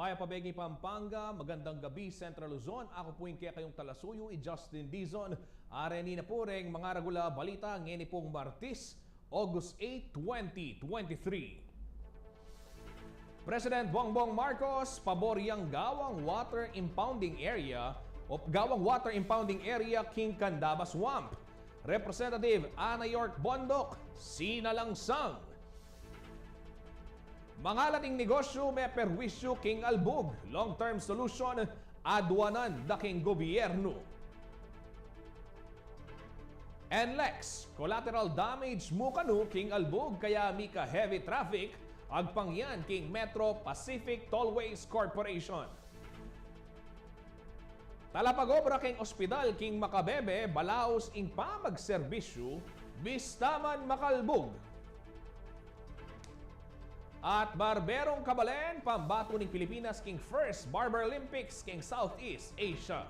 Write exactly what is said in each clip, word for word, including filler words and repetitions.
Mayap a bege, Pampanga, magandang gabi, Central Luzon. Aku pu ing kekayung talasuyu, i Justin Dizon. Areni na pu reng mangaragul a balita ngeni pung Martes, August eight, twenty twenty-three. President Bongbong Marcos pabor yang gawang water impounding area o gawang water impounding area king Candaba Swamp. Representative Ana York Bondoc sinalangsang. Mangalat ing negosyu meperwisyu king albug, long-term solution aduanan da king gobyernu. NLEX, collateral damage mu kanu king albug kaya mika-heavy traffic, agpang yan king Metro Pacific Tollways Corporation. Talapag-obra king ospital king Macabebe balaus ing pamagserbisyu bista man makalbug. At barberung kabalen pambatu ning Pilipinas king first Barber Olympics king Southeast Asia.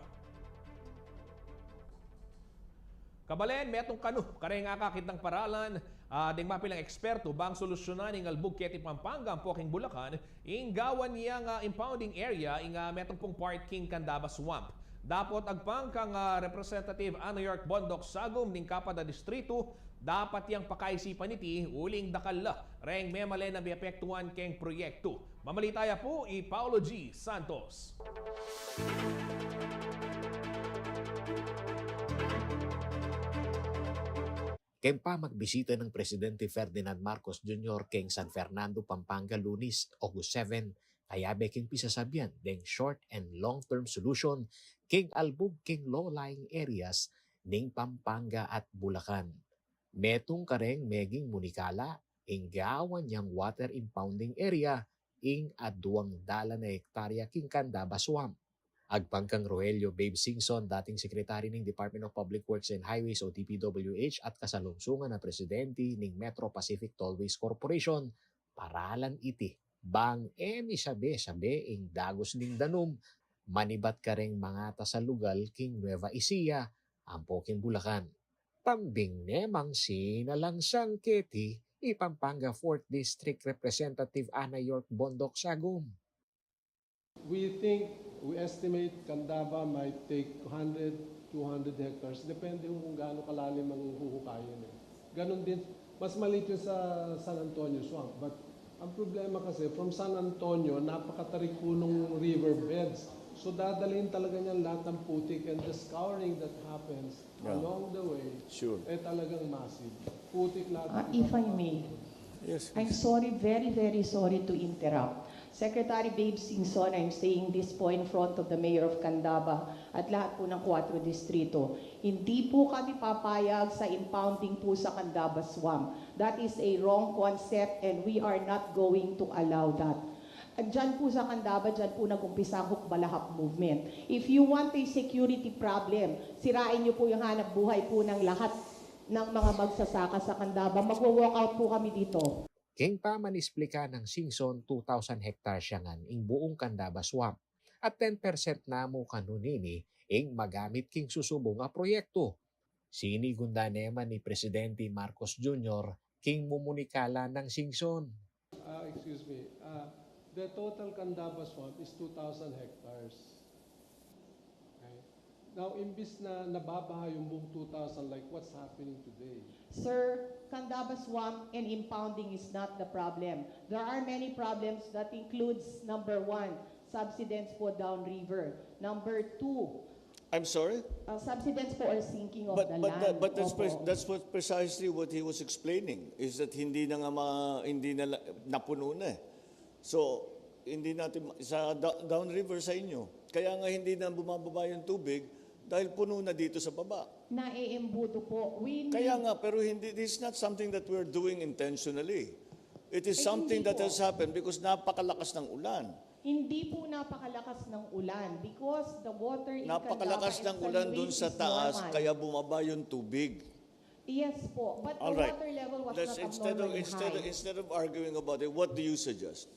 Kabalen, metung kanu kareng akakit nang paralan, ah, deng mapilang ekspertu bang solusyunan ing albug keti Pampanga ampo king Bulacan ing gawan yang, ah, impounding area ing, ah, metung pung part king Candaba Swamp. Dapot agpang kang, ah, Representative Ana York Bondoc Sagum ning kapat a distritu, dapat yang pakaisipan iti uling dakal la reng memalen a miapektuan keng proyektu. Mamalita ya pu i Paulo G Santos. Keng pamagbisita nang Presidente Ferdinand Marcos Junior keng San Fernando, Pampanga, Lunis, August seven, kayabe keng pisasabian deng short and long-term solution keng albug keng low-lying areas ning Pampanga at Bulacan. Metung kareng meging munikala ing gawan yang water impounding area ing aduang dalan a hektarya king Candaba Swamp. Agpang kang Rogelio Babe Singson, dating sekretary ning Department of Public Works and Highways o D P W H at kasalungsungan a presidente ning Metro Pacific Tollways Corporation, paralan iti bang e misabe-sabe ing dagus ning danum manibat kareng mangatas a lugal king Nueva Ecija ampo king Bulacan. Tambing ne mang sinalangsang keti i Pampanga Fourth District Representative Ana York Bondoc Sagum. We think, we estimate Candaba might take hundred, two hundred hectares, depende kung gaano kalalim ang huhukayin, eh. Ganun din, mas maliit yun sa San Antonio Swamp, but ang problema kasi, from San Antonio, napakatarik po nung river beds. So, dadalhin talaga niyan lahat ng putik, and the scouring that happens, yeah, along the way, sure, eh, talagang massive. Putik lahat. Ah, ng if I may, yes, I'm please. Sorry, very, very sorry to interrupt. Secretary Babe Singson, I'm saying this po in front of the Mayor of Candaba at lahat po ng Kuwatro Distrito. Hindi po kami papayag sa impounding po sa Candaba Swamp. That is a wrong concept and we are not going to allow that. Diyan po sa Candaba, diyan po nag-umpisa ang Hukbalahap movement. If you want a security problem, sirain niyo po yung hanap buhay po ng lahat ng mga magsasaka sa Candaba. Magwo-walk out po kami dito. Keng pamanisplika nang Singson, two thousand hectares ya ngan ing buung Candaba Swamp, at ten percent namu kanu nini ing magamit king susubung a proyektu. Sinigun da ne man ni Presidente Marcos Junior king mumunikala nang Singson. Ah, excuse me. Ah, the total Candaba Swamp is two thousand hectares. Okay. Now, imbis na nababaha yung buong two thousand, like what's happening today? Sir, Candaba Swamp and impounding is not the problem. There are many problems that includes, number one, subsidence po downriver. Number two, I'm sorry? Uh, subsidence po or sinking of the land. But, but, but that's, opo, pres-, that's what, precisely what he was explaining, is that hindi na nga ma-, hindi na la-, napuno na eh. So, hindi natin ma-, sa da-, downriver sa inyo. Kaya nga hindi na bumababa yung tubig dahil puno na dito sa baba. Naiimbudo po. We need. Kaya nga, pero hindi, this is not something that we're doing intentionally. It is something that has happened because napakalakas ng ulan. Hindi po napakalakas ng ulan because the water in Candaba and San Luis is normal. Napakalakas ng ulan dun sa taas, kaya bumaba yung tubig. Yes po, but the water level was not abnormally high. All right. Let's, instead of, instead of, instead of arguing about it, what do you suggest?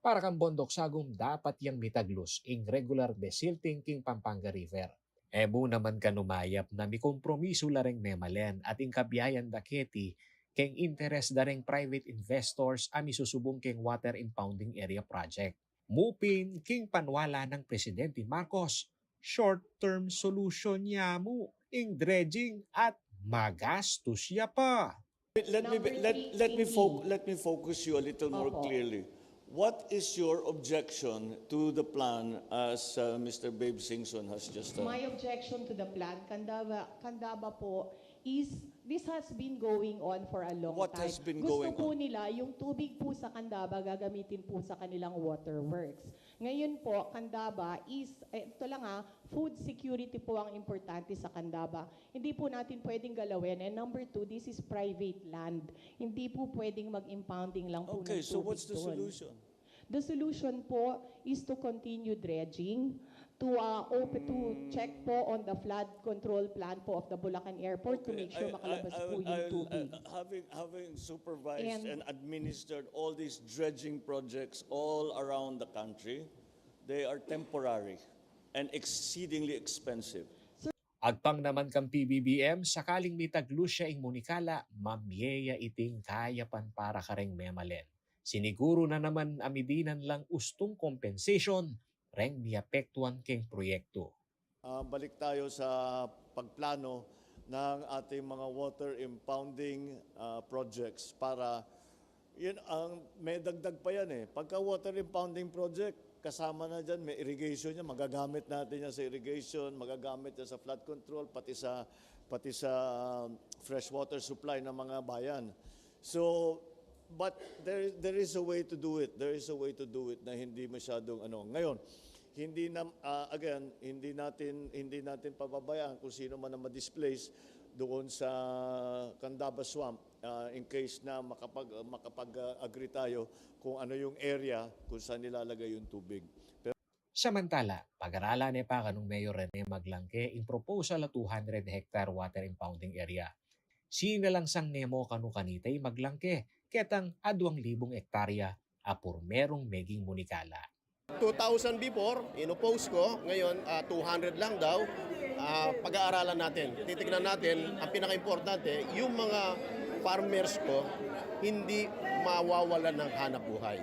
Para kang Bondoc Sagum, dapat yang mitaglus ing regular desilting king Pampanga River. E mu naman kanu mayap na mikompromisu la reng memalen at ing kabiayan da keti keng interes da reng private investors a misusubung keng water impounding area project. Mu pin king paniwala nang Presidente Marcos, short-term solution ya mu ing dredging at magastus ya pa. Let me, let, let me fo-, let me focus you a little more clearly. What is your objection to the plan as, uh, Mister Babe Singson has just, uh, My objection to the plan, Candaba, Candaba po, is this has been going on for a long time. What has been going on? Gusto po nila yung tubig po sa Candaba gagamitin po sa kanilang waterworks. Ngayon po, Candaba is, eh, ito lang ah, food security po ang importante sa Candaba. Hindi po natin pwedeng galawin. And number two, this is private land. Hindi po pwedeng mag-impounding lang po ng tubig doon. Okay, so what's the solution? The solution po is to continue dredging, to, uh, open, to check po on the flood control plan po of the Bulacan Airport to make sure makalabas po yung tubig. Okay, I, I, I, I, uh, having, having supervised and administered all these dredging projects all around the country, they are temporary and exceedingly expensive. Agpang naman kang P B B M, sakaling mitaglus ya ing munikala, mamie ya iting kayapan para kareng memalen. Siniguru na naman a midinan lang ustung compensation reng miapektuan keng proyektu. Ah, balik tayo sa pagplano ng ating mga water impounding, ah, projects para, yun ang may dagdag pa yan eh. Pagka water impounding project, kasama na dyan, may irrigation yan, magagamit natin yan sa irrigation, magagamit yan sa flood control, pati sa, pati sa, um, fresh water supply ng mga bayan. So, but there, there is a way to do it. There is a way to do it na hindi masyadong ano. Ngayon, hindi na, ah, again, hindi natin, hindi natin pababayaan kung sino man ang ma-displace doon sa Candaba Swamp, ah, in case na makapag-, makapag-agree tayo kung ano yung area kung saan nilalagay yung tubig. Pero Samantala, pag-aralan ne pa kanung Mayor Rene maglangke ing proposal a two hundred hectare water impounding area. Sinalang sang ne mu kanu kanita i maglangke ketang aduang libung ektarya a purmerung meging munikala. Two thousand before, inoppose ko. Ngayon, ah, two hundred lang daw. Ah, pag-aaralan natin. Titignan natin, ang pinaka-importante, yung mga farmers ko, hindi mawawalan ng hanap buhay.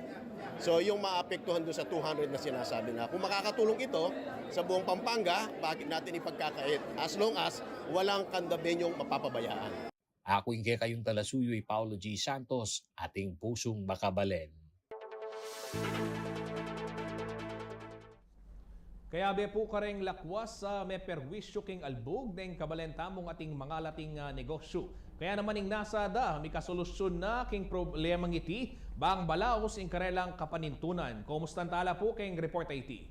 So, yung maapektuhan doon sa two hundred na sinasabi na, kung makakatulong ito sa buong Pampanga, bakit natin ipagkakait? As long as walang Candabeñong mapapabayaan. Aku ing kekayung talasuyu i Paulo G Santos, ating pusung makabalen. Kayabe pu kareng lakwas a meperwisyu king albug deng kabalen tamung ating mangalating, ah, negosyu. Kaya naman ing NASA da, mikasolusyun na king problemang iti, bang balaus ing karelang kapanintunan. Kumustan tala pu keng report a iti.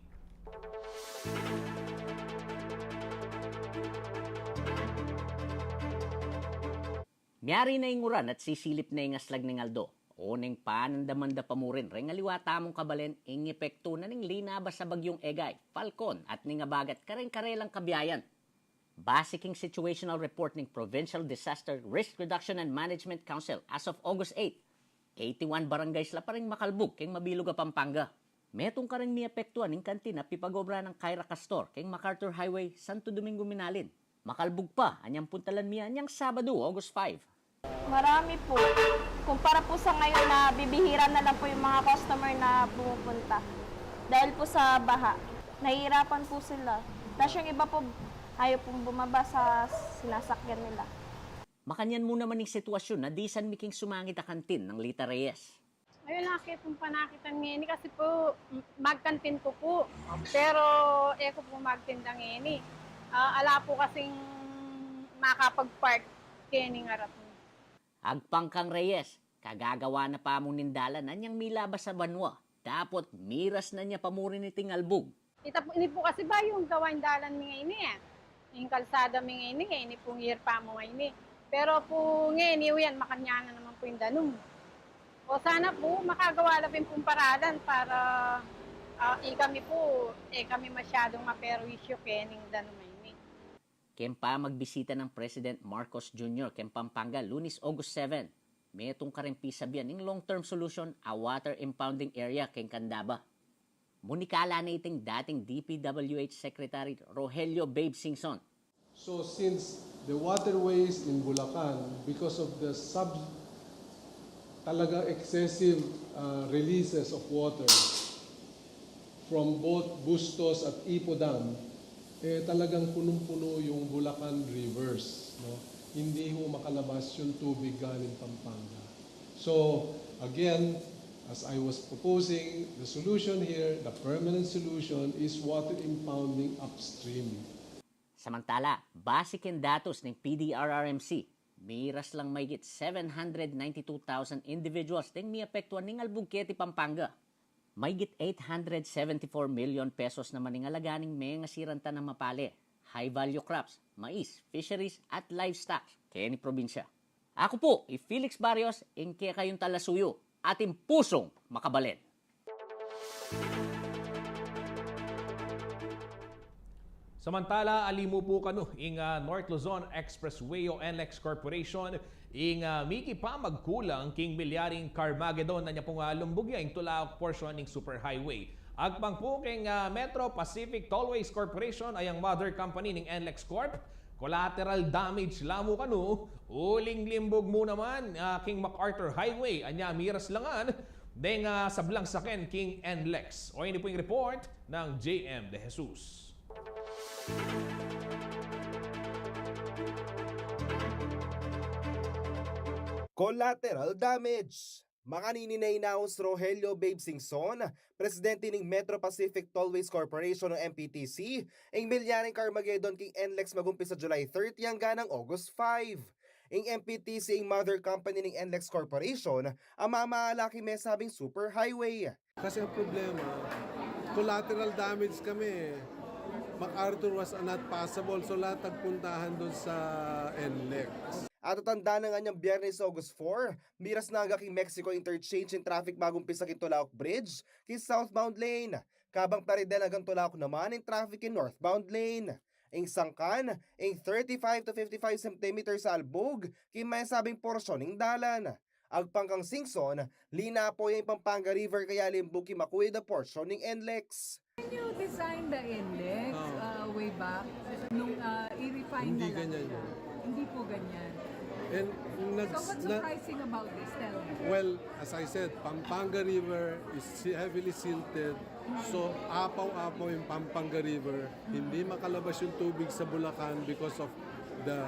Miyari na ing uran at sisilip na ing aslag ning aldo. O neng panandaman da pa mu rin reng aliwa tamung kabalen ing epektu na ning linabas a Bagyung Egay, Falcon at ning abagat kareng karelang kabiayan. Base king situational report ning Provincial Disaster Risk Reduction and Management Council, as of August eight, eighty-one barangays la pa ring makalbug keng mabilug a Pampanga. Metung kareng miapektuan ing kantin a pipag-obra nang Kyra Castor keng MacArthur Highway, Santo Domingo, Minalin. Makalbug pa anyang puntalan mi anyang Sabadu, August five. Marami po. Kumpara po sa ngayon na bibihira na lang po yung mga customer na pumupunta. Dahil po sa baha, nahihirapan po sila. Tapos yung iba po, ayaw pong bumaba sa sinasakyan nila. Makanyan mu naman ing sitwasyun na disan mi king sumangit a kantin nang Lita Reyes. Ayun, laki pong panakitan ngeni kasi po, m-, magkantin ko po. Pero e ko po magtinda ngeni. Ah, ala po kasing makapag-park keni nga arat mi. Agpang kang Reyes, kagagawa na pa mu ning dalan anyang milabas a banua. Dapot miras na nia pa mu rin iting albug. Ita po, ini po kasi ba yung gawain dalan mi ngeni, eh. Yung kalsada mi ngeni, eh, ini pong year pa mu ngeni. Pero po ngeni, yan, makanyan na naman po yung danum. O sana po, makagawa na pin pong paralan para, ah, e kami po, e kami masyadong maperwisyo kening danum ngeni. Keng pamagbisita nang President Marcos Junior keng Pampanga, Lunes, August seven, metung kareng pisabian ing long-term solution a water impounding area keng Candaba. Munikala na iting dating D P W H Secretary Rogelio Babe Singson. So since the waterways in Bulacan, because of the sub-, talaga excessive, uh, releases of water, From both Bustos at Ipo Dam, eh, talagang punong-puno yung Bulacan Rivers, no? Hindi ho makalabas yung tubig galing Pampanga. So, again, as I was proposing, the solution here, the permanent solution, is water impounding upstream. Samantala, base king datus ning P D R R M C, miras lang mahigit seven hundred ninety-two thousand individuals ding miapektuan ning albug keti Pampanga. Mahigit eight hundred seventy-four million pesos naman ing alaga ning mengasirang tanang mapale, high-value crops, mais, fisheries, at livestock keni probinsya. Aku pu i Felix Barrios, ing kekayung talasuyu, atin pusung makabalen. Samantala, ali mu pu kanu ing, ah, North Luzon Expressway o NLEX Corporation, ing, ah, mikipamagkulang king milyaring Carmageddon na nya pung, ah, lumbug ya ing Tulaok portion ning Superhighway. Agpang pu king, ah, Metro Pacific Tollways Corporation, ayang mother company ning NLEX Corp, collateral damage la mu kanu, uling limbug mu naman, ah, king MacArthur Highway, anya miras la ngan deng, ah, sablang saken king NLEX. O, ini pu ing report nang J M De Jesus. Collateral damage. Makanini ne inaus Rogelio Babe Singson, presidente ning Metro Pacific Tollways Corporation o M P T C, ing milyaring Carmageddon king NLEX magumpisa July thirty anggang August five. Ing M P T C ing mother company ning NLEX Corporation, a mamahala king mesabing superhighway. Kasi ang problema, collateral damage kami eh. MacArthur was not passable, so lahat nagpuntahan dun sa NLEX. At tatandaan na ngan yang Biyernes, August four, miras na angga king Mexico Interchange ing traffic magumpisa king Tulaok Bridge king southbound lane. Kabang paridel anggang Tulaok naman ing traffic king northbound lane. Ing sangkan, ing thirty-five to fifty-five centimeters a albug king mesabing porsyon ning dalan. Agpang kang Singson, linapo ya ing Pampanga River kaya limbug king makuid a porsyon ning NLEX. When you designed the NLEX, Oh. uh, way back, nung, uh, i-refine Hindi na lang ganyan nila. Yun. Hindi po ganyan. And So, nags-, what's na- surprising about this? Tell me. Well, as I said, Pampanga River is si-, heavily silted. So, apaw-apaw yung Pampanga River. Hindi makalabas yung tubig sa Bulacan because of the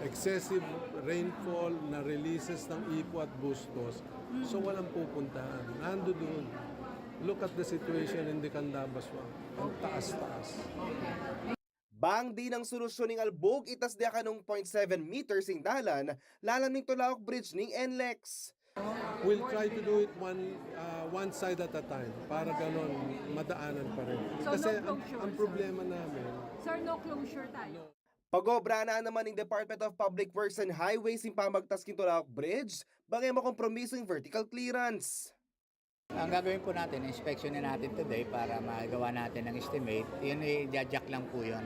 excessive rainfall na releases ng Ipo at Bustos. So, walang pupuntahan. Nando doon. Look at the situation in the Candabas Wang. Ang taas-taas. Bang dinan solusyon ing albug, itas de kanung point seven meters ing dalan lalam ning Tulaok Bridge ning NLEX. We'll try to do it one, uh, one side at a time para ganon madaanan pa rin. So, Kasi no ang, closure, ang sir? Problema namin, Sir, no closure tayo. Pag-obra na naman ning Department of Public Works and Highways ing pamagtas king Tulaok Bridge, bang e makompromiso ing vertical clearance. Ang gagawin po natin, inspeksyonin natin today para magawa natin ng estimate. Yun, i-jack lang po yun.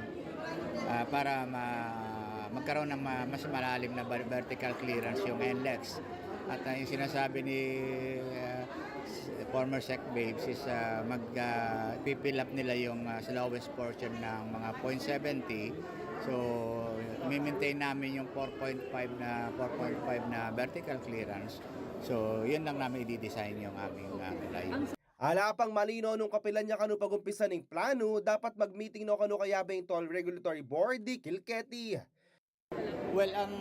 Ah, para ma-, magkaroon ng ma-, mas malalim na ver-, vertical clearance yung NLEX. At, ah, yung sinasabi ni, ah, s-, former Sec Babes is, ah, mag, ah, pipill up nila yung, ah, sa lowest portion ng mga point seventy. So, mi-maintain namin yung four point five na, four point five na vertical clearance. So, yun lang namin i-design yung aming, ah, tulay. Ala pang malinaw nung kapilan ya kanu pag-umpisa ning planu, dapat mag-meeting no kanu kayabe ing Toll Regulatory Board, dikil keti. Well, ang,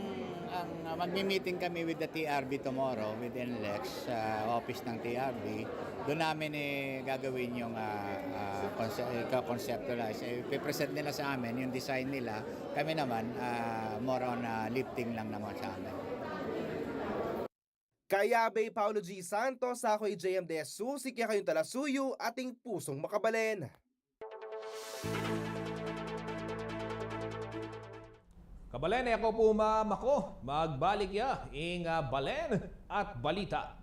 ang, ah, magmi-meeting kami with the T R B tomorrow, with NLEX, sa office ng T R B. Doon namin, eh, gagawin yung, ah, ah, conce-, eh, conceptualize. Eh, ipipresent nila sa amin yung design nila. Kami naman, ah, more on, ah, lifting lang naman sa amin. Kayabe i Paulo G Santos, aku i J M De Jesus, ing kekayung talasuyu, atin pusung makabalen. Kabalen, e ko pu mamako, magbalik ya ing, ah, Balen at Balita.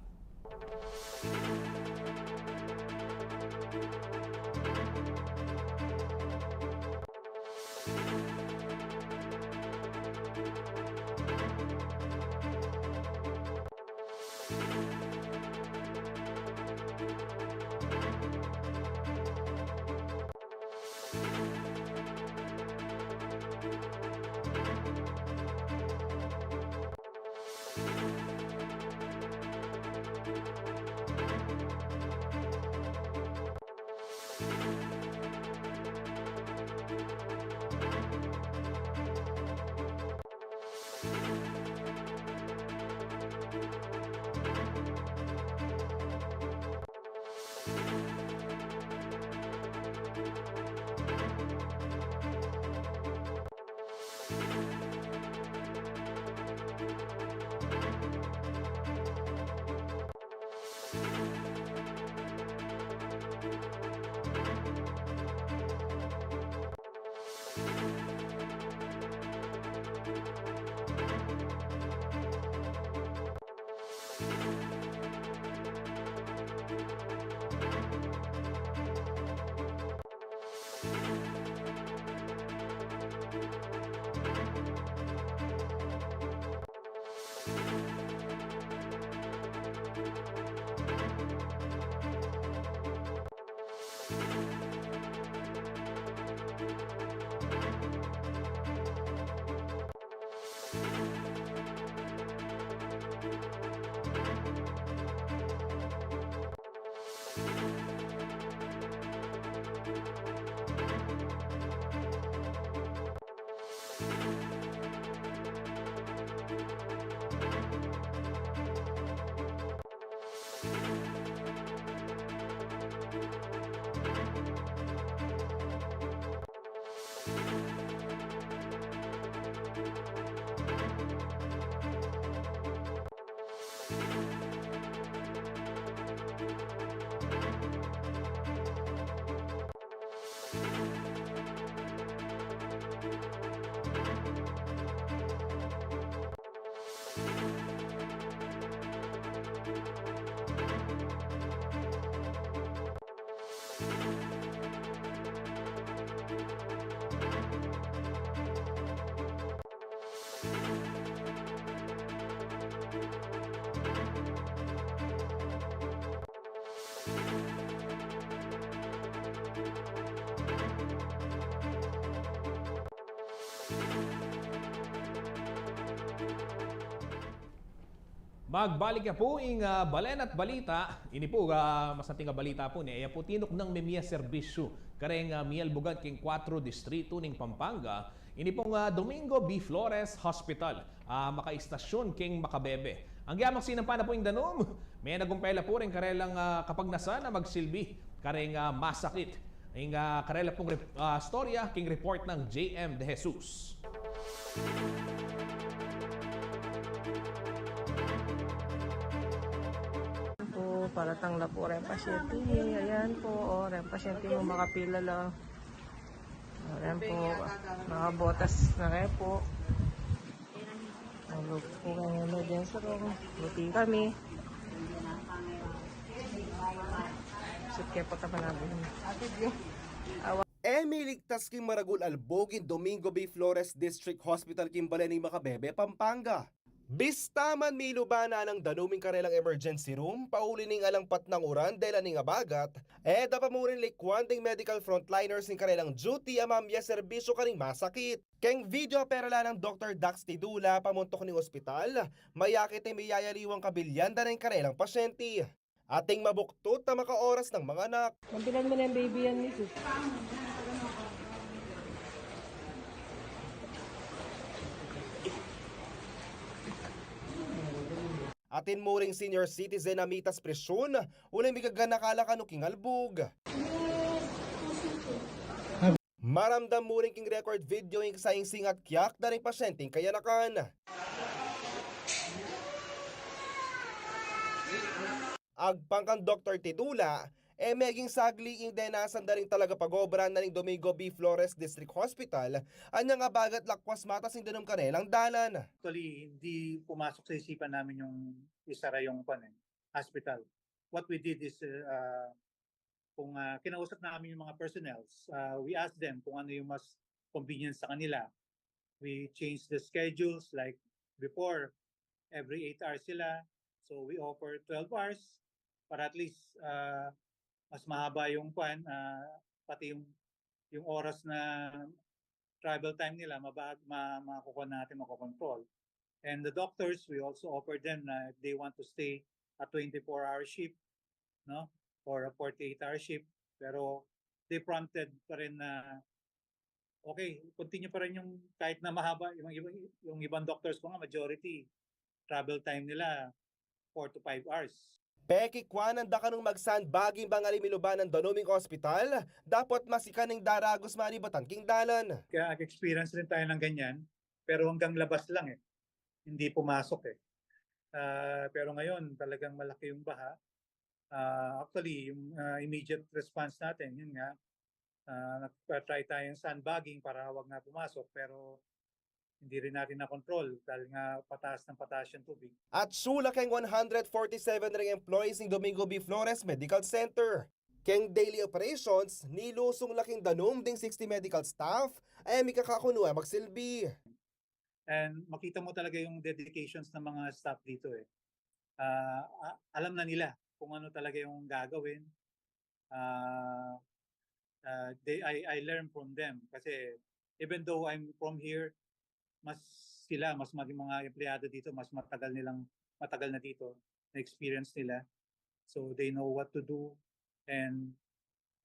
Magbalik ya pu ing, ah, Balen at Balita. Ini pu, ah, masanting a balita pu ne, iya pu tinuknang mie-serbisyu kareng, ah, miyalbugan king kuatro distrito ning Pampanga. Ini pung, ah, Domingo B. Flores Hospital, ah, makaistasyon king Macabebe. Anggyang sinampa na pu ing danum, menagumpay la pu ring karelang, ah, kapagnasan a magsilbi kareng, ah, masakit. Ing, ah, karela pung rep-, ah, storya king report nang J M De Jesus. Pu, paratang la pu reng pasyente. Ayan pu, o, reng pasyente mu makapila la. O, ayan pu, makabotas na kaya pu. Alu pu keng emergency room. Buti kami. Sut kaya pu taman natin. E miligtas king maragul a albug ing Domingo B. Flores District Hospital king balen ning Macabebe, Pampanga. Bista man miluban na nang danum ing karelang emergency room, pauli ning alang patnang uran dela ning abagat, e da pa mu rin likuan ding medical frontliners ing karelang duty a mamie-serbisyu karing masakit. Keng video a perala nang Doktor Dax Tidula pamuntuk ning ospital, mayakit ing miyayaliwang kabilyan da ring karelang pasyente. Ating mabuktut a makaoras nang manganak. Mabilan mu na ing baby yan, misis. Atin mu ring senior citizen a mitas presyun, uling migaganaka la kanu king albug. Maramdam mu rin king record video ing saingsing at kiak da ring pasyenteng kayanakan. Agpang kang Doktor Tidula, e meging sagli ing denasan da ring talaga pag-obra na ning Domingo B. Flores District Hospital, anyang abagat lakwas matas ing danum karelang dalan. Actually, hindi pumasok sa isipan namin yung isara yung, kwan eh, hospital. What we did is, uh, kung, ah, kinausap namin yung mga personnels, ah, we asked them kung ano yung mas convenient sa kanila. We changed the schedules, like before, every eight hours sila. So we offer twelve hours para at least, ah, mas mahaba yung, kwan, ah, pati yung, yung oras na travel time nila, mabag-, ma-, makukuha natin, makokontrol. And the doctors, we also offer them na if they want to stay a twenty-four hour shift, no? Or a forty-eight hour shift. Pero they prompted pa rin na, okay, continue pa rin yung kahit na mahaba. Yung, yung, yung ibang doctors ko nga, majority, travel time nila, four to five hours. Pekikwanan da kanung mag-sandbagging bang ali miluban nang danum ing ospital, dapot masikan ing daragus manibatan king dalan. Kaya nag-experience rin tayo ng ganyan, pero hanggang labas lang eh. Hindi pumasok eh. Ah, pero ngayon, talagang malaki yung baha. Ah, actually, yung, ah, immediate response natin, yun nga, ah, nag-try tayong sandbagging para wag na pumasok, pero hindi rin natin na-control dahil nga pataas ng pataas yung tubig. At sula keng one hundred forty-seven ring employees ning Domingo B. Flores Medical Center. Keng daily operations, nilusung la king danum ding sixty medical staff a e mikakakunu a magsilbi. And makita mo talaga yung dedications ng mga staff dito eh. Ah, a-, alam na nila kung ano talaga yung gagawin. Ah, ah, they, I, I learn from them kasi even though I'm from here, mas sila, mas maging mga empleyado dito, mas matagal nilang, matagal na dito, na-experience nila. So they know what to do. And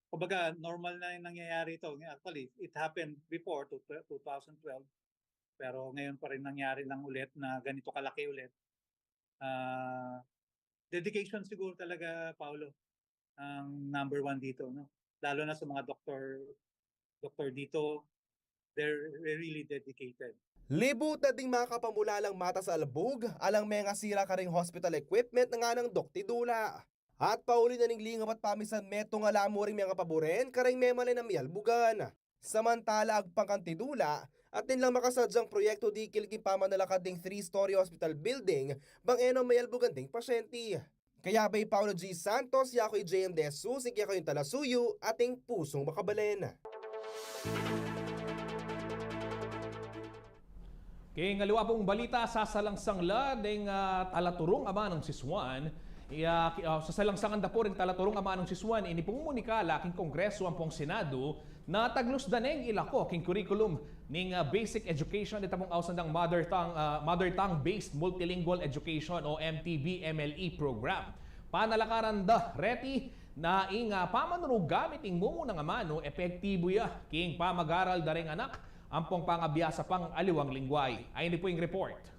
kumbaga, normal na yung nangyayari ito. Actually, it happened before, to two thousand twelve, pero ngayon pa rin nangyari lang ulit na ganito kalaki ulit. Ah, dedication siguro talaga, Paolo, ang number one dito, no? Lalo na sa mga doktor, doktor dito, they're really dedicated. Libutan ding makapamulalang matas a albug, alang mengasira karing hospital equipment, ngana nang Dok Tidula. At pauli na ning lingaw at pamisan metung ala mu ring mengapaburen kareng memalen a miyalbugan. Samantala agpang kang Tidula, atin lang makasadyang proyektu dikil king pamanalakad ding three-story hospital building, bang e no mayalbugan ding pasyente. Kaya bay Paolo G. Santos, yaku i J M De Jesus, ing kekayung talasuyu, ating pusung makabalen. King aliwa pung balita, sasalangsang la ding, ah, talaturung amanung sisuan. Iya, ki-, ah, sasalangsangan da pu ring talaturung amanung sisuan, ini pung munikala king Kongresu ampong Senadu, Nataglus da neng ilako king curriculum ning, ah, basic education itang ausan dang mother tongue, ah, mother tongue-based multilingual education o M T B M L E program. Panalakaran da reti na ing, ah, pamanuru gamit ing mumunang amanu epektibu ya king pamag-aral da reng anak ampong pangabiasa pang aliwang lengguahe. Ayni pu ing report.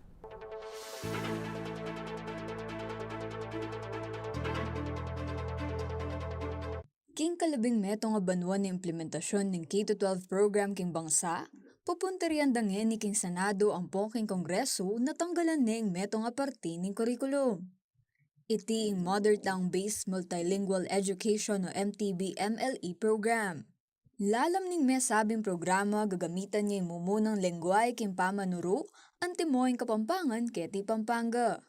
King kalabing metung a banua ning implementasyun ning K to twelve program king bangsa, pupuntirian da ngeni king Senado ampong king Kongresu na tanggalan ne ing metung a parti ning kurikulum. Iti ing Mother Tongue-Based Multilingual Education o M T B M L E program. Lalam ning mesabing programa, gagamitan ya ing mumunang lengguahe king pamanuru antimo ing Kapampangan keti Pampanga.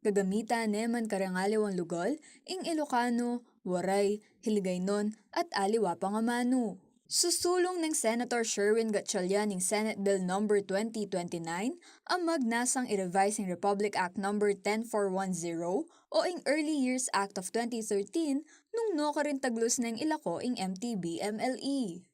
Gagamitan ne man kareng aliwang lugal ing Ilokano, Waray, Hiligaynon, at aliwa pang amanu. Susulung neng Senator Sherwin Gatchalian ing Senate Bill Number twenty twenty-nine a magnasang i-revise ing Republic Act Number ten four one zero o ing Early Years Act of twenty thirteen nung nukarin taglus neng ilako ing M T B M L E.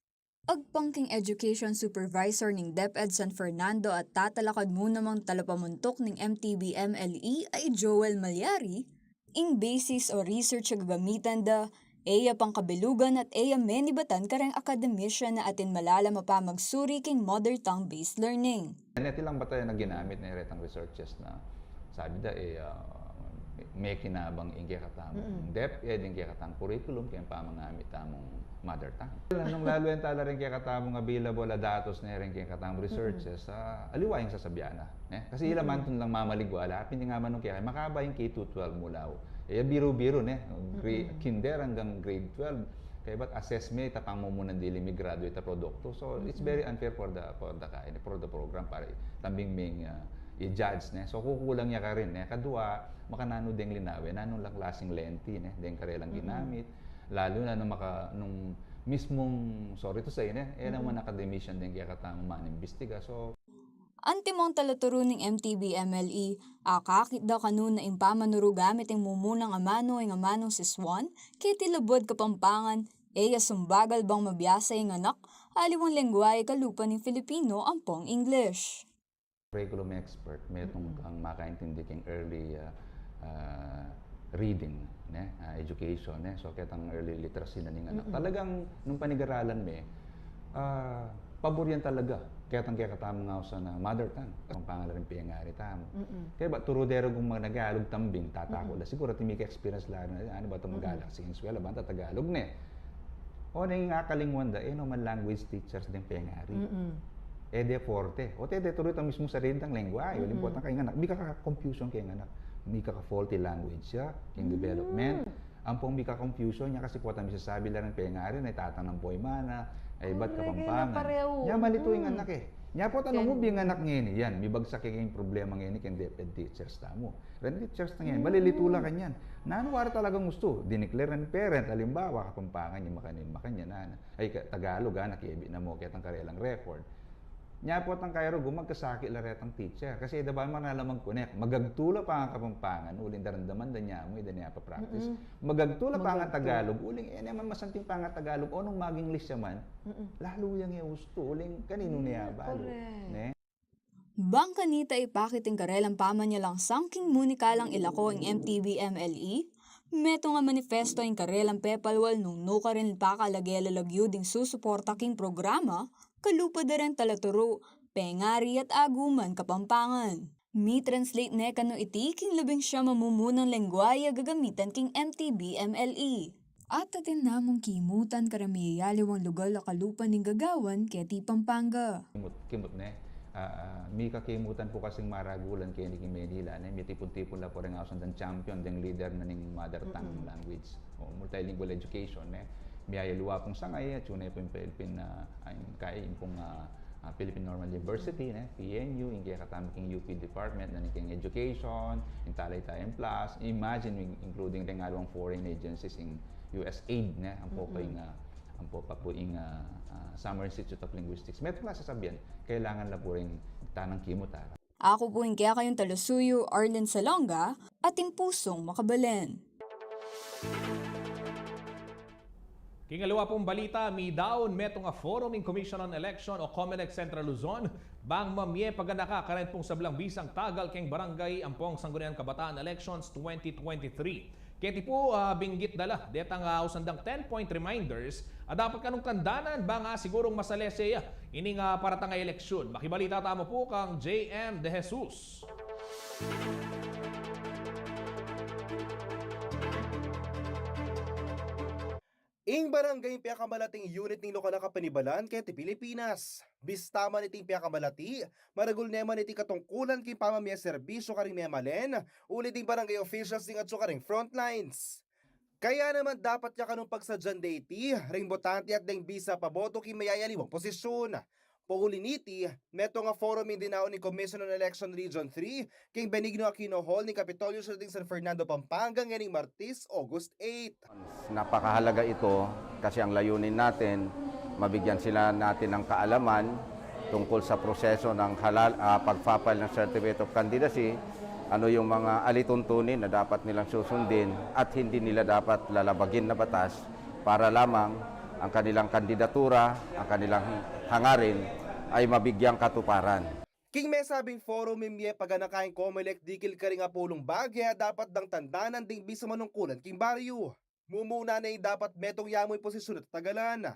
Agpang king Education Supervisor ning DepEd San Fernando at tatalakad mu namang talapamuntuk ning M T B M L E a i Joel Malyari, ing basis o research a gagamitan da, e ya pangkabilugan at e ya menibatan kareng akademisyan na atin malalam a pamagsuri king mother tongue-based learning. Neti lang bata ya na ginamit ne retang researches na sabi da, e, ah, mekinabang ing kekatamung DepEd, ing kekatamung curriculum, keng pamangamit tamung mother tongue. Nung lalu ing tala ring kekatamung available a datos ne ring kekatamung researches, ah, aliwa ing sasabian na, ne? Kasi ila man tun lang mamaligwa la, pin ing amanung keka, makaba ing K to twelve mu la. E, biru-biru, ne? Gra-, kinder anggang grade twelve. Kaybat assess me, itapang mu munang dili mi graduate a produktu. So, it's very unfair for the, for the, for the program, para tambing ming, ah, i-judge, ne? So, kukulang ya karin, ne? Kadua, makananu deng linawe, nanu lang klasing lenti, ne? Deng karelang ginamit, lalu na nung maka-, nung mismung, sorry to say, ne? E naman academician deng kekatamung manimbestiga. So, Antimong talaturu ning M T B M L E, akakit da kanu na ing pamanuru gamit ing mumunang amanu ing amanung siswan, keti lubud Kapampangan, e ya sumbagal bang mabiasa ing anak aliwang lengguahe kalupa ning Filipino ampong English. Curriculum expert, metung kang makaintindi king early, ah, ah, reading, ne? Ah, education, ne? So, ketang early literacy na ning anak. Talagang, nung panigaralan me, ah, pabor yan talaga. Ketang kekatamung ausan a mother tongue. Kapampangan la ring pengari tamu. Kaya ba, turu de rugum mag-Tagalog tambing, tatakut la. Siguru, atin mika-experience la rin, anu ba, tumagala kasi king eskwela, banta Tagalog ne. O, neng akalingwan da, e no man language teachers deng pengari. E de forte. O, te de turu itang mismung sarili tang lengguahe. Uling potang keng anak, mika ka-confusion keng anak. Mika ka-faulty language ya, keng development. Ampong mika-confusion ya kasi potang misasabi la ring pengari na i tatang nang poimana, e ibat Kapampangan. Nya malitu ing anak e. Nya potang nung ubi ing anak ngeni yan, mibagsak ya king problema ngeni keng DepEd teachers tamu. Ren teachers na ngeni, malilitu la kanyan. Nanu wari talagang gustu, dinikle ren parent, alimbawa, Kapampangan ya makanyan, makanyan, nanu. Ay, ka-, Tagalog, ah, nakibi na mu ketang karelang record. Nya potang kaya rugu, magkasakit la retang teacher. Kasi e da ba man la mag-connect. Magagtu la pa nga Kapampangan, uling daramdaman da nya mu, e da ne pa-practice. Magagtu la pa nga Tagalog, uling e ne man masanting pa nga Tagalog, o nung mag-English ya man, lalu yang e ustu, uling kaninu ne ya balu. Ne? Bang kanita ipakit ing karelang pamanyalangsang king munikalang ilako ing M T B M L E, metung a manifesto ing karelang pepalwal nung nukarin pakalage la lagyu ding susuporta king programa, kalupa da reng talaturu, pengari at aguman Kapampangan. Mi-translate ne kanu iti king labing siyam a mumunang lengguahe a gagamitan king M T B M L E. At atin namung kimutan kareng miyayaliwang lugal a kalupa ning gagawan keti Pampanga. Kimut, kimut ne. Ah, ah, mika-kimutan pu kasing maragulan keni king Manila, ne? Mitipun-tipun la pu reng ausan dang champion, deng leader na ning mother tongue language o multilingual education, ne? Miyayaliwa pung sangay, atiu ne pu ing Philippine, ah, ay, kaya ing pung, ah, ah, Philippine Normal University, ne? P N U, ing kekatamung king U P department, na ning king education, ing Talaytayan Plus, imagine, in-, including deng aliwang foreign agencies, ing U S aid, ne? Ampo pa ing, ah, ampo pa pu ing, ah, ah, Summer Institute of Linguistics. Metung la sasabian, kailangan la pu ring tanang kimut, ah. Aku pu ing kekayung talasuyu, Arlene Salonga, atin pusung makabalen. Ing aliwa pung balita, midaun metung a forum ing Commission on Election o Comelec Central Luzon, bang mamie paganaka karin pung sablang bisang tagal keng barangay ampong Sangguniang Kabataan Elections twenty twenty-three. Keti pu, ah, binggit da la detang, ah, ausan dang ten point reminders a dapat kanung tandanan bang, ah, sigurung masalese ya ining, ah, paratang a eleksyon. Makibalita tamu pu kang J M De Jesus. Ing barangay ing pekamalati a unit ning lokal a kapanibalan keti Pilipinas. Bista man iting pekamalati, maragul ne man iting katungkulan king pamamie serbisyu karing memalen, uli ding barangay officials ding atsu karing frontlines. Kaya naman dapat ya kanung pagsadyan deti ring botante at deng bisa paboto king mayayaliwang posisyun. Pauli niti, metung a forum ing dinaun ning Commission on Election Region three king Benigno Aquino Hall ning Kapitolyo Siyudad ning San Fernando, Pampanga, ngening Martes, August eight. Napakahalaga ito kasi ang layunin natin, mabigyan sila natin ng kaalaman tungkol sa proseso ng halal, ah, pagfa-file ng Certificate of Candidacy, ano yung mga alituntunin na dapat nilang susundin at hindi nila dapat lalabagin na batas para lamang ang kanilang kandidatura, ang kanilang hangarin ay mabigyang katuparan. King mesabing forum, mimie paganaka ing Comelec dikil karing apulung bage a dapat dang tandanan ding bisa manungkulan king baryu. Mumuna ne ing dapat metung yamuy posisyon a tatagalan.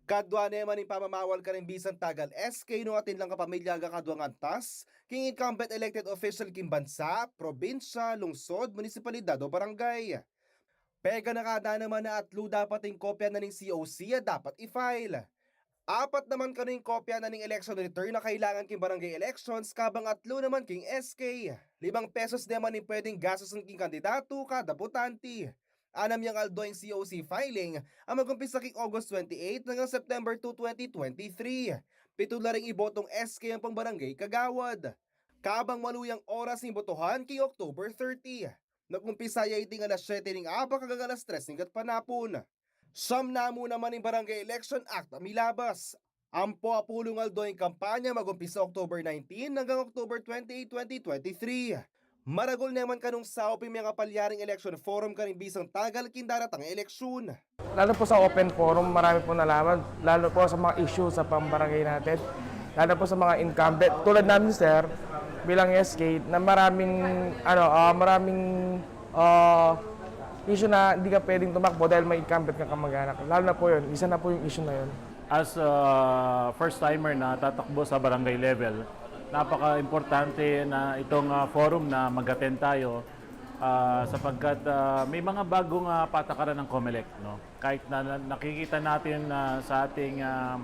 Kadwa ne man ing pamamawal karing bisang tagal S K nung atin lang kapamilya a kaduang antas king incumbent elected official king bansa, probinsya, lungsod, munisipalidad o barangay. Peganaka da naman a atlu dapat ing kopya na ning C O C a dapat i-file. Apat naman kanu ing kopya na ning election return a kailangan king barangay elections, kabang atlu naman king S K. Limang pesos ne man ing pwedeng gastusan king kandidatu kada botante. Anam yang aldo ing C O C filing a magumpisa king August twenty-eight hanggang September two, twenty twenty-three. Pitu la ring ibotong S K ampong barangay kagawad. Kabang walu yang oras ing botohan king October thirty. Nagumpisa ya iting alas siyete ning abak hanggang alas tres ning gatpanapun. Siyam namu naman ing Barangay Election Act a milabas. Ampo apulung aldo ing kampanya magumpisa October nineteen hanggang October twenty-eight, twenty twenty-three. Maragul ne man kanung saup ing mengapalyaring election forum karing bisang tagal king daratang a eleksyon. Lalo po sa open forum, marami po nalaman, lalo po sa mga issue sa pambarangay natin, lalo po sa mga incumbent. Tulad namin, sir, bilang S K, na maraming, ano, ah, maraming, ah, issue na hindi ka pwedeng tumakbo dahil may incumbent ka kamag-anak. Lalo na po yun, isa na po yung issue na yun. As a first-timer na tatakbo sa barangay level, napaka-importante na itong, ah, forum na mag-attend tayo, ah, sapagkat, ah, may mga bagong, ah, patakaran ng Comelec, no? Kahit na, na nakikita natin, ah, sa ating, ah,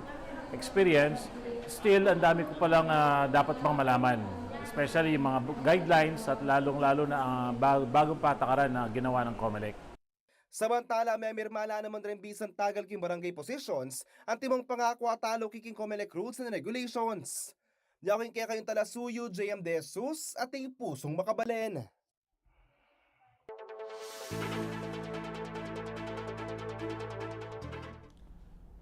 experience, still ang dami ko palang, ah, dapat pang malaman. Especially yung mga bu-, guidelines at lalong-lalo na ang ba-, bagong patakaran na ginawa ng Comelec. Samantala, memirma la naman ring bisang tagal king barangay positions antimong pangaku a taluki king Comelec rules and regulations. Yaku ing kekayung talasuyu, J M De Jesus, ating pusung makabalen.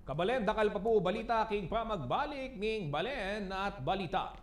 Kabalen, dakal pa pu balita king pamagbalik ning Balen at Balita.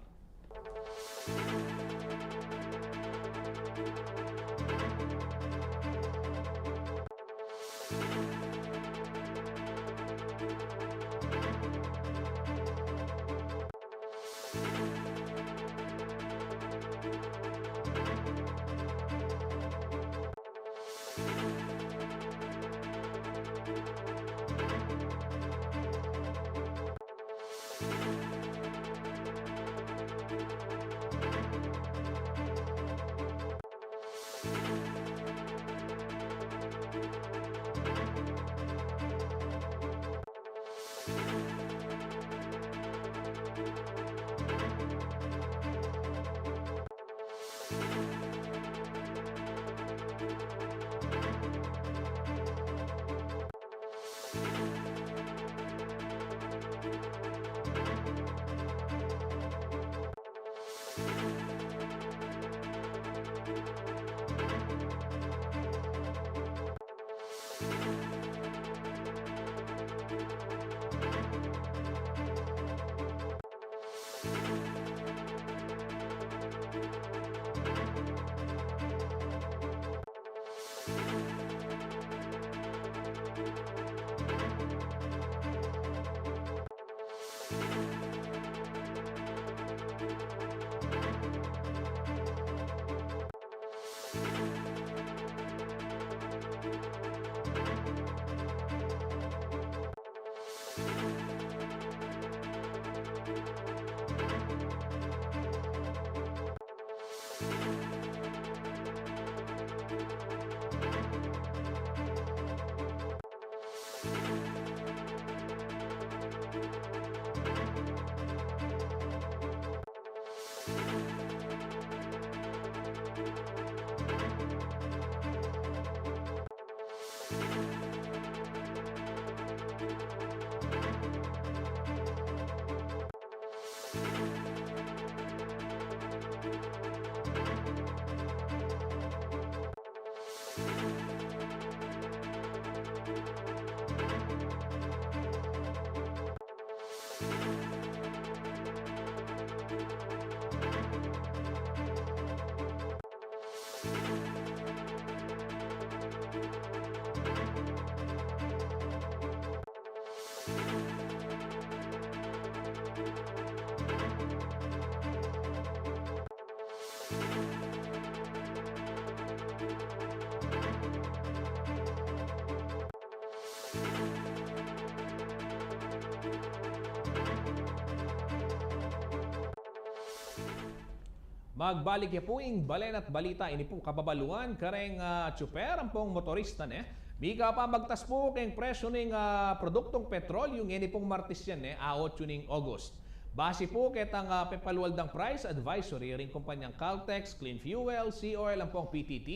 Magbalik ya pu ing balen at balita ini pu kababaluan kareng, ah, tsuper ampong motorista ne. Mika pa magtas pu keng presyu ning, ah, produktung petrolyu ngeni pung Martes yan ne, aotsu ning August. Base pu ketang, ah, pepalual dang price advisory ring kumpanyang Caltex, Clean Fuel, Sea Oil ampong P T T,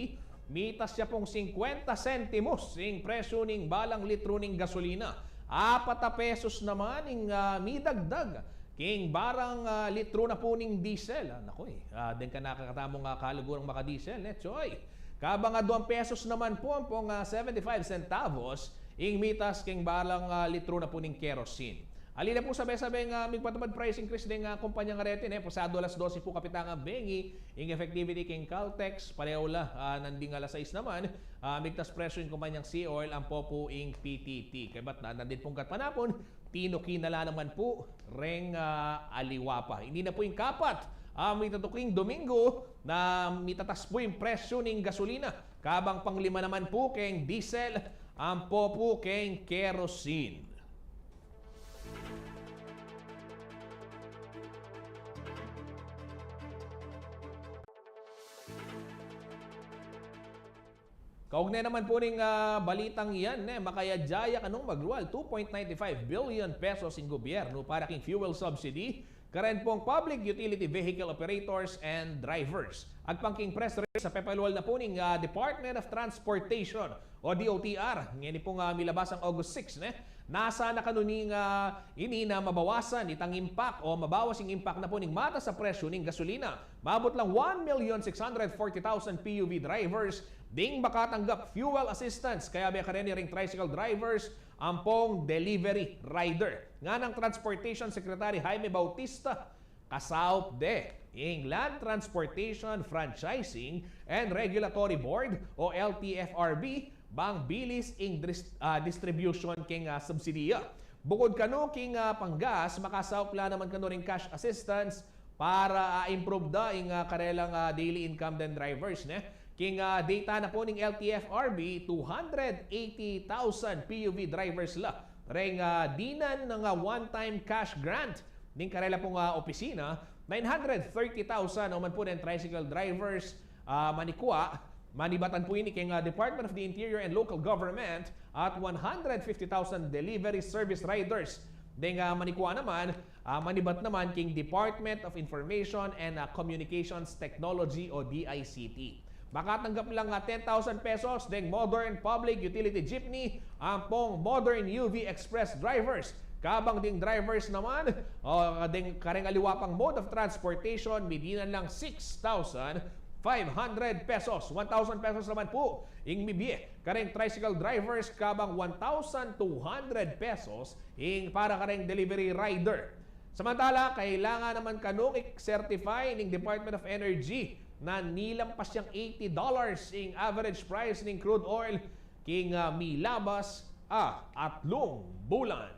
mitas ya pung singkwenta sentimos ing presyu ning balang litru ning gasolina. Apat a pesos naman ing, ah, midagdag king barang, ah, litru na pu ning diesel. Ah, naku eh. Ah, deng kanakatamu nga kalugurang makadiesel, ne, Choy? Kabang aduang pesos naman pu ampong, ah, seventy-five centavos ing mitas king barang, ah, litru na pu ning kerosene. Ali na pu sabay-sabay nga migpatupad price increase deng, ah, kumpanyang arete, ne, pasado alas dose pu kapitangan bengi ing effectivity king Caltex, pareho la, ah, nanding alas sais naman, ah, migtas presyu ing kumpanyang Sea Oil ampo pu ing P T T. Kaybat na, nandin pung gatpanapun, tinuki na la naman pu reng, ah, aliwa pa. Ini na pu ing kapat a mitatuking Domingo na mitatas pu ing presyu ning gasolina. Kabang panglima naman pu keng diesel ampo pu keng kerosene. Kaugnay naman pu ning, ah, balitang yan, ne, makayadya ya kanung magrual two point nine five billion pesos ing gobyernu para king fuel subsidy karen pung public utility vehicle operators and drivers. Agpang king press release a pepalual na pu ning, ah, Department of Transportation o D O T R ngeni pung, ah, milabasang August six, ne, nasa na kanuni nga ini na mabawasan itang impact o mabawas ing impact na pu ning matas a presyu ning gasolina. Maabut lang one million six hundred forty thousand P U V drivers ding makatanggap fuel assistance, kayabe kareni ring tricycle drivers ampong delivery rider. Nganang Transportation Secretary Jaime Bautista, kasaup de ing Land Transportation Franchising and Regulatory Board o L T F R B bang bilis ing dris-, ah, distribution king, ah, subsidiya. Bukud kanu king, ah, panggas, makasaup la naman kanu ring cash assistance para, ah, improve da ing, ah, karelang, ah, daily income deng drivers, ne? King, ah, data na pu ning L T F R B, two hundred eighty thousand P U V drivers la reng, ah, dinan na nga one-time cash grant ning karela pung, ah, opisina, nine hundred thirty thousand naman pu deng tricycle drivers, ah, manikwa, manibatan pu ini keng, ah, Department of the Interior and Local Government at one hundred fifty thousand delivery service riders deng, ah, manikwa naman, ah, manibat naman king Department of Information and, ah, Communications Technology o D I C T. Makatanggap lang nga ten thousand pesos deng modern public utility jeepney ampong modern U V express drivers. Kabang ding drivers naman, o, deng kareng aliwa pang mode of transportation, midinan lang six thousand five hundred pesos. One thousand pesos naman pu ing mibie kareng tricycle drivers, kabang one thousand two hundred pesos ing para kareng delivery rider. Samantala, kailangan naman kanung i-certify ning Department of Energy na nilampas yang eighty dollars ing average price ning crude oil king, ah, milabas a atlung bulan.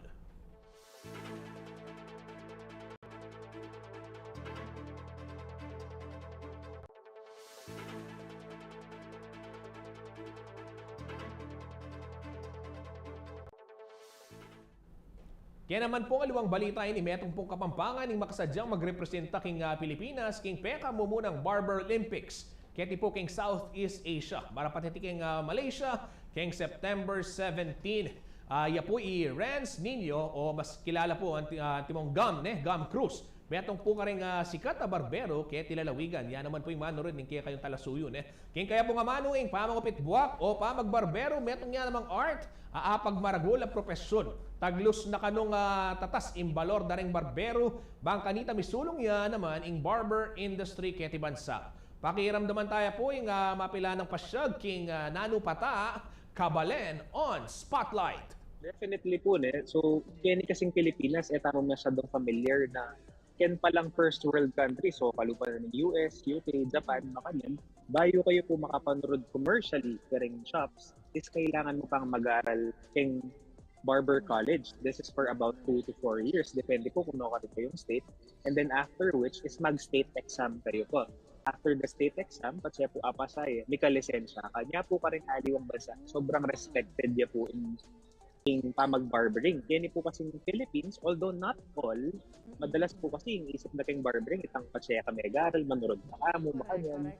Kaya naman pung aliwang balita ini, metung pung Kapampangan ing makasadyang magrepresenta king, ah, Pilipinas king pekamumunang Barber Olympics keti pu king Southeast Asia. Marapat iti king, ah, Malaysia king September seventeen. Ah, ya pu i Renz Nino o mas kilala pu anti-, ah, antimong Gam, ne, Gam Cruz. Metung pu kareng, ah, sikat a barbero keti lalawigan. Ya naman pu ing manurud ning kekayung talasuyu, ne. King kaya pung amanu ing pamangupit buak o pamagbarbero, metung ya namang art a apagmaragul a propesyun. Taglus na kanung, ah, tatas ing balor da reng barbero, bang kanita misulung ya naman ing barber industry keti bansa. Pakiramdaman taya pu ing, ah, mapilanang pasyag king, ah, nanu pa ta kabalen on Spotlight. Definitely pu, ne. So, keni kasing Pilipinas, e tamu masyadong familiar na ken palang first world country, so kalupa na ning U S, U K, Japan, makanyan, bayu kayu pu makapanurud commercially kareng shops, is kailangan mu pang mag-aral keng barber college. This is for about two to four years, depende pu kung no karin kayung state. And then after which is mag-state exam kayu pu. After the state exam, patse pu apasa e, mikalisensya ka. Nya pu kareng aliwang bansa, sobrang respected ya pu in king pamag-barbering. Keni pu kasing Philippines, although not all, madalas pu kasi ing isip na king barbering, itang pasyeka, megaral, manurud na kamu, makanyan.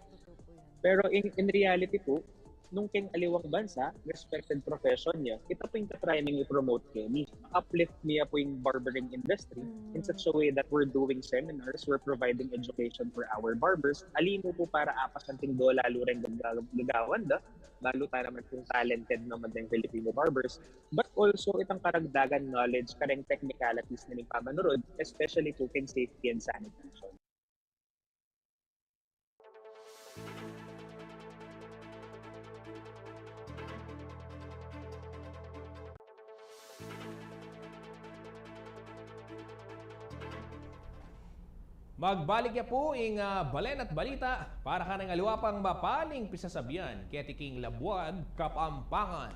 Pero in, in reality pu, nung keng aliwang bansa, respected profession ya, ita pu ing tatry ming i-promote keni. Uplift niya pu ing barbering industry in such a way that we're doing seminars, we're providing education for our barbers. Ali mu pu para apasan ting dolalu reng gag-, gagawan da, balu ta naman kung talented naman deng Filipino barbers, but also itang karagdagan knowledge kareng technicalities na ning pamanurud, especially pu keng safety and sanitation. Magbalik ya pu ing, ah, balen at balita para kaneng aliwa pang mapaling pisasabian keti king Labuad Kapampangan.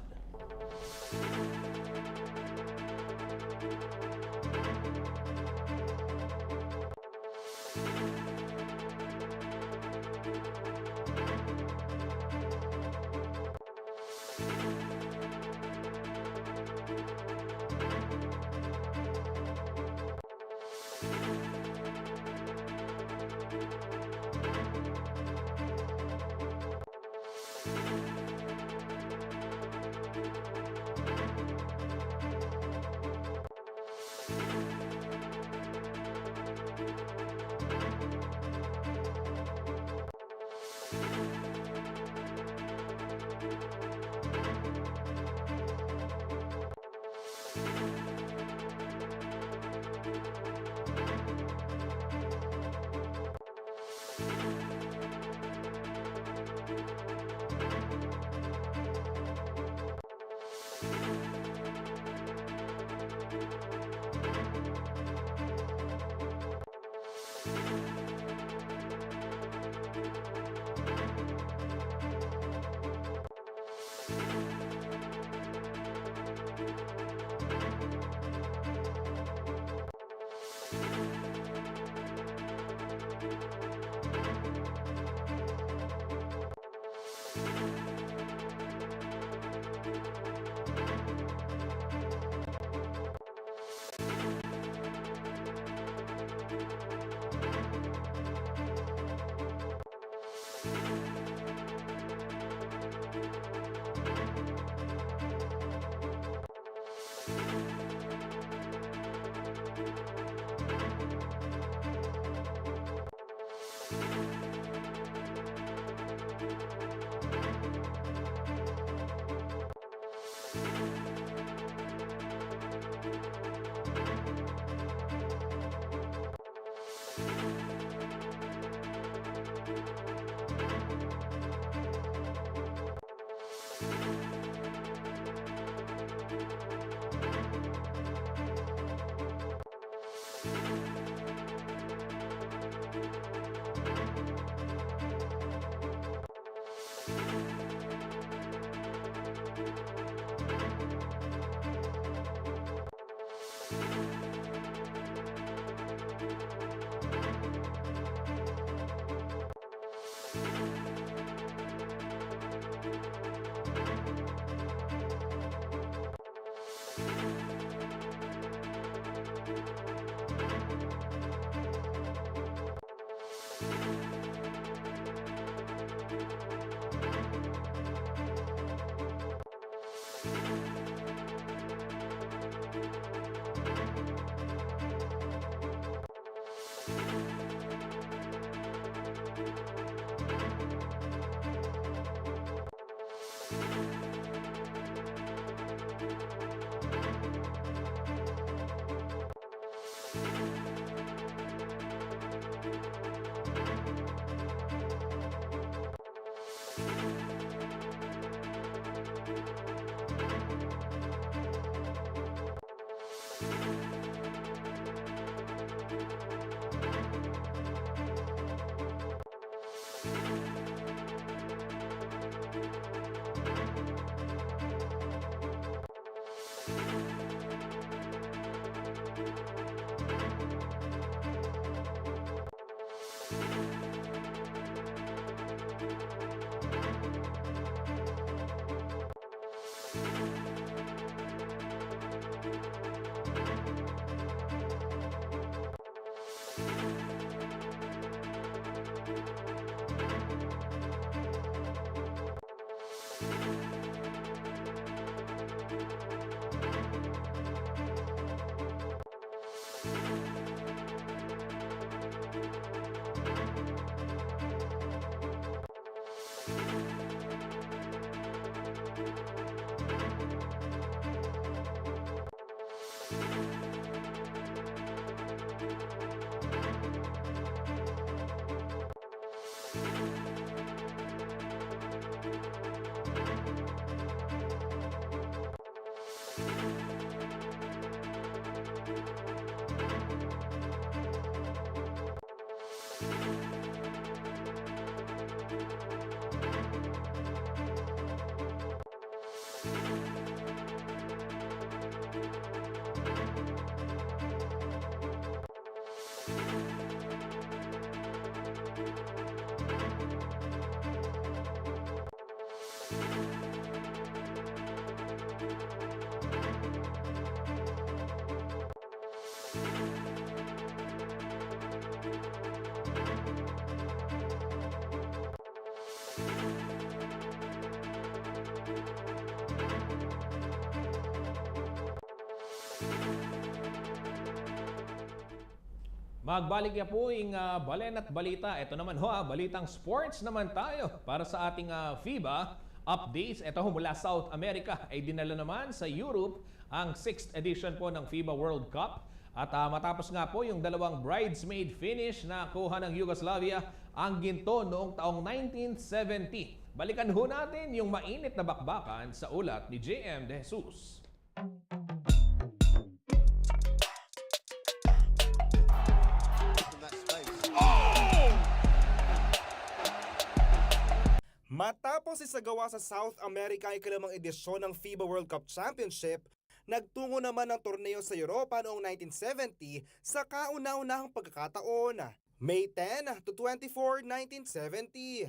Magbalik ya po ing, ah, balen at balita. Ito naman ho, ah, balitang sports naman tayo para sa ating, ah, FIBA updates. Ito ho, mula South America ay dinala naman sa Europe ang sixth edition po ng FIBA World Cup. At, ah, matapos nga po yung dalawang bridesmaid finish na kuha ng Yugoslavia ang ginto noong taong nineteen seventy. Balikan ho natin yung mainit na bakbakan sa ulat ni J M De Jesus. Matapos isagawa sa South America ang ikalimang edisyon ng FIBA World Cup Championship, nagtungo naman ang torneo sa Europa noong nineteen seventy sa kauna-unahang pagkakataon, May ten to twenty-four, nineteen seventy.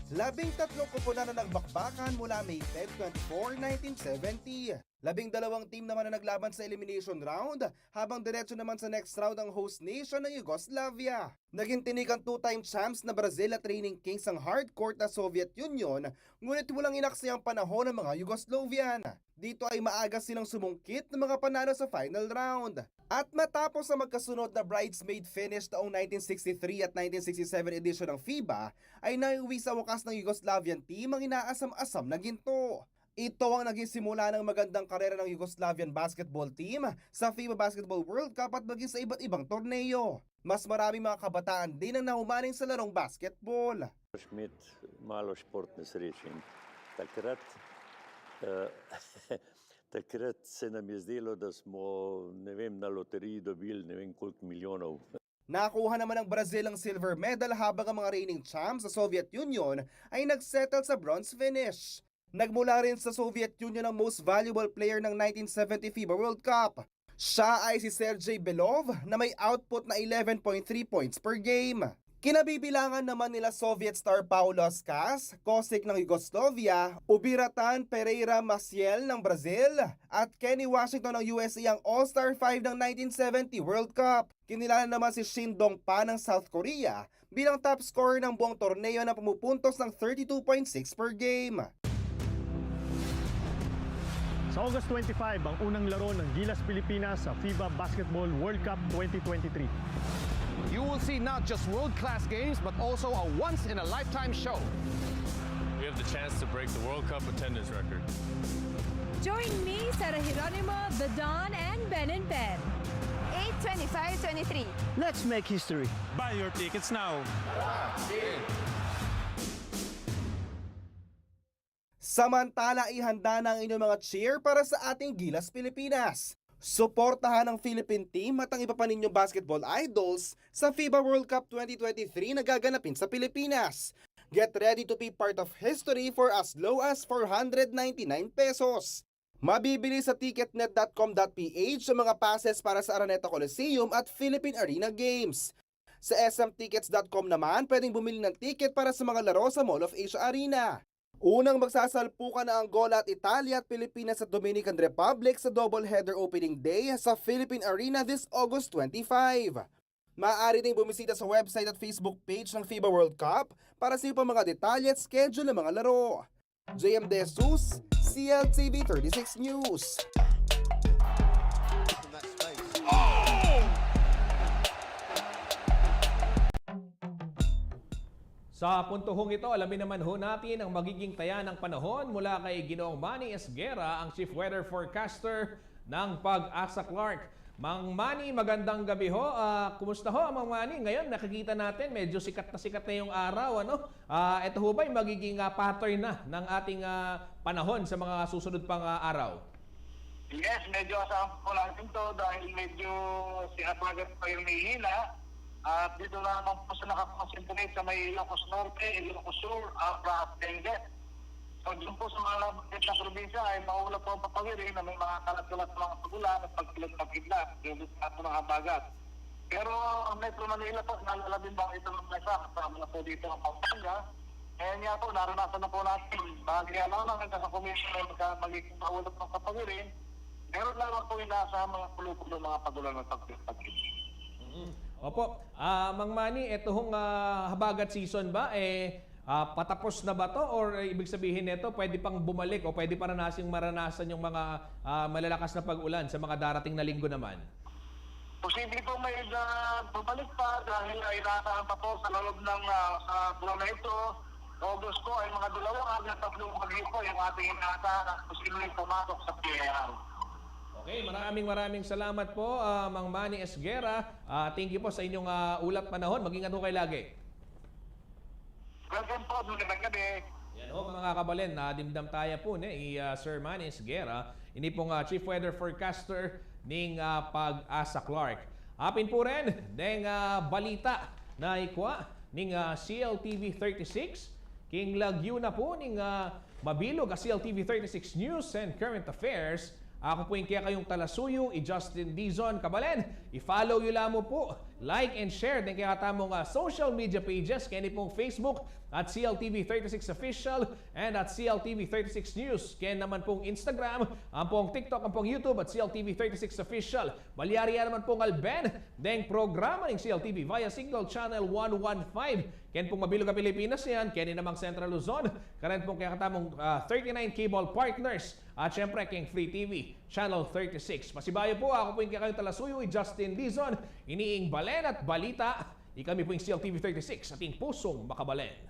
Labing tatlong koponan ang nagbakbakan mula May ten, twenty-four, nineteen seventy. Labing dalawang team naman ang naglaban sa elimination round, habang diretso naman sa next round ang host nation na Yugoslavia. Naging tinik ang two-time champs na Brazil at reigning kings ang hardcourt na Soviet Union, ngunit walang inaksayang panahon ang mga Yugoslavian. Dito ay maaga silang sumungkit ng mga panalo sa final round. At matapos ang magkasunod na bridesmaid finish taong nineteen sixty-three at nineteen sixty-seven edition ng FIBA, ay naiuwi sa wakas ng Yugoslavian team ang inaasam-asam na ginto. Ito ang naging simula ng magandang karera ng Yugoslavian basketball team sa FIBA Basketball World Cup at maging sa iba't ibang torneo. Mas maraming mga kabataan din ang nahumaling sa larong basketball. Šmit, malo športne sreče. Takrat, eh, takrat se nam je zdelo, da smo, ne vem, na loteriji dobili ne vem koliko milijonov. Nakuha naman ng Brazil ang silver medal, habang ang mga reigning champs sa Soviet Union ay nagsettle sa bronze finish. Nagmula rin sa Soviet Union ang most valuable player ng nineteen seventy FIBA World Cup. Siya ay si Sergey Belov, na may output na eleven point three points per game. Kinabibilangan naman nila Soviet star Paulo Askas, Kosik ng Yugoslavia, Ubiratan Pereira Maciel ng Brazil, at Kenny Washington ng U S A ang All-Star Five ng nineteen seventy World Cup. Kinilala naman si Shin Dong Pa ng South Korea bilang top scorer ng buong torneo na pumupuntos ng thirty-two point six per game. Sa August twenty-five ang unang laro ng Gilas Pilipinas sa FIBA Basketball World Cup twenty twenty-three. You will see not just world-class games but also a once-in-a-lifetime show. We have the chance to break the World Cup attendance record. Join me, Sarah Geronimo, The Don, and Ben and Ben. Eight twenty-five twenty-three. Let's make history. Buy your tickets now. Samantala, ihanda na ang inyong mga cheer para sa ating Gilas Pilipinas. Suportahan ang Philippine team at ang iba pa ninyong basketball idols sa FIBA World Cup twenty twenty-three na gaganapin sa Pilipinas. Get ready to be part of history for as low as four hundred ninety-nine pesos. Mabibili sa ticketnet dot com dot ph ang mga passes para sa Araneta Coliseum at Philippine Arena Games. Sa S M tickets dot com naman, pwedeng bumili ng ticket para sa mga laro sa Mall of Asia Arena. Unang magsasalpukan ang Angola at Italia at Pilipinas at Dominican Republic sa doubleheader opening day sa Philippine Arena this August twenty-five. Maaari ding bumisita sa website at Facebook page ng FIBA World Cup para sa iba pang mga detalye at schedule ng mga laro. J M De Jesus, C L T V thirty-six News. Sa puntuhong ito, alamin naman ho natin ang magiging taya ng panahon mula kay Ginoong Manny Esguerra, ang Chief Weather Forecaster ng PAGASA Clark. Mang Manny, magandang gabi ho. Ah, kumusta ho, Mang Manny? Ngayon, nakikita natin, medyo sikat na sikat na yung araw, ano? Ah, ito ho ba yung magiging, ah, pattern na ng ating, ah, panahon sa mga susunod pang, ah, araw? Yes, medyo asahan po natin to dahil medyo sinasagat pa yung may hila. At dito na naman po sa nakakonsentrate sa may Ilocos Norte, Ilocos Sur, Abra at Benguet. So, dun po sa mga nabanggit na probinsya ay maulap po ang papagiring na may mga kalat-kalat na mga pag-ulan at pagkilad-pagkidlat. Dito sa ating mga habagat. Pero ang Metro Manila po, nalalabing bang ito ng mesa, kasama na po dito ang Pampanga. Ngayon nga po, naranasan na po natin. Bahagi nga lang ng nagkakakumisyon ay magka-, magiging maulap ng kapagiring. Meron lamang po inaasahan mga pulo-pulo mga pag-ulan at pagkilad-pagkidlat. Mm. Opo. Ah, Mang Manny, eto hong, ah, habagat season ba, eh, Ah, patapos na ba 'to, or, eh, ibig sabihin nito, pwede pang bumalik o pwede pa rin nating maranasan yung mga, ah, malalakas na pag-ulan sa mga darating na linggo naman? Posible po may, ah, bumalik pa dahil ay inaasahan pa po sa loob ng, ah, sa buwan na ito, August po, ay mga dalawa hanggang tatlong bagyo po yung ating inaasahan at posibleng pumasok sa P I R. Okay, maraming, maraming salamat po, ah, Mang Manny Esguerra. Ah, thank you po sa inyong, ah, ulat panahon. Mag-ingat po kayo lagi. Welcome po, magandang gabi. Yan ho, mga kabalen, nadimdam taya pu ni, i, ah, Sir Manny Esguerra, ini pung, ah, Chief Weather Forecaster ning, ah, PAGASA Clark. Apin pu rin deng, ah, balita na ikwa ning, ah, C L T V thirty-six, king lagyu na pu ning, ah, mabilug a C L T V thirty-six News and Current Affairs. Aku pu ing kekayung talasuyu, i Justin Dizon. Kabalen, i-follow yu la mu pu, like and share deng kekatamung, ah, social media pages, keni pung Facebook at C L T V thirty-six Official and at C L T V thirty-six News. Ken naman pung Instagram, ampong TikTok, ampong YouTube at C L T V thirty-six Official. Malyari ya naman pung alben deng programa ning C L T V via Signal Channel one one five. Ken pung mabilug a Pilipinas yan, keni namang Central Luzon, karin pung kekatamung, ah, thirty-nine cable partners, at syempre king Free T V Channel thirty-six. Pasibayu pu, aku pu ing kekayung talasuyu, i Justin Dizon. Ini ing Balen at Balita. Ikami pu ing C L T V thirty-six, ating pusung makabalen.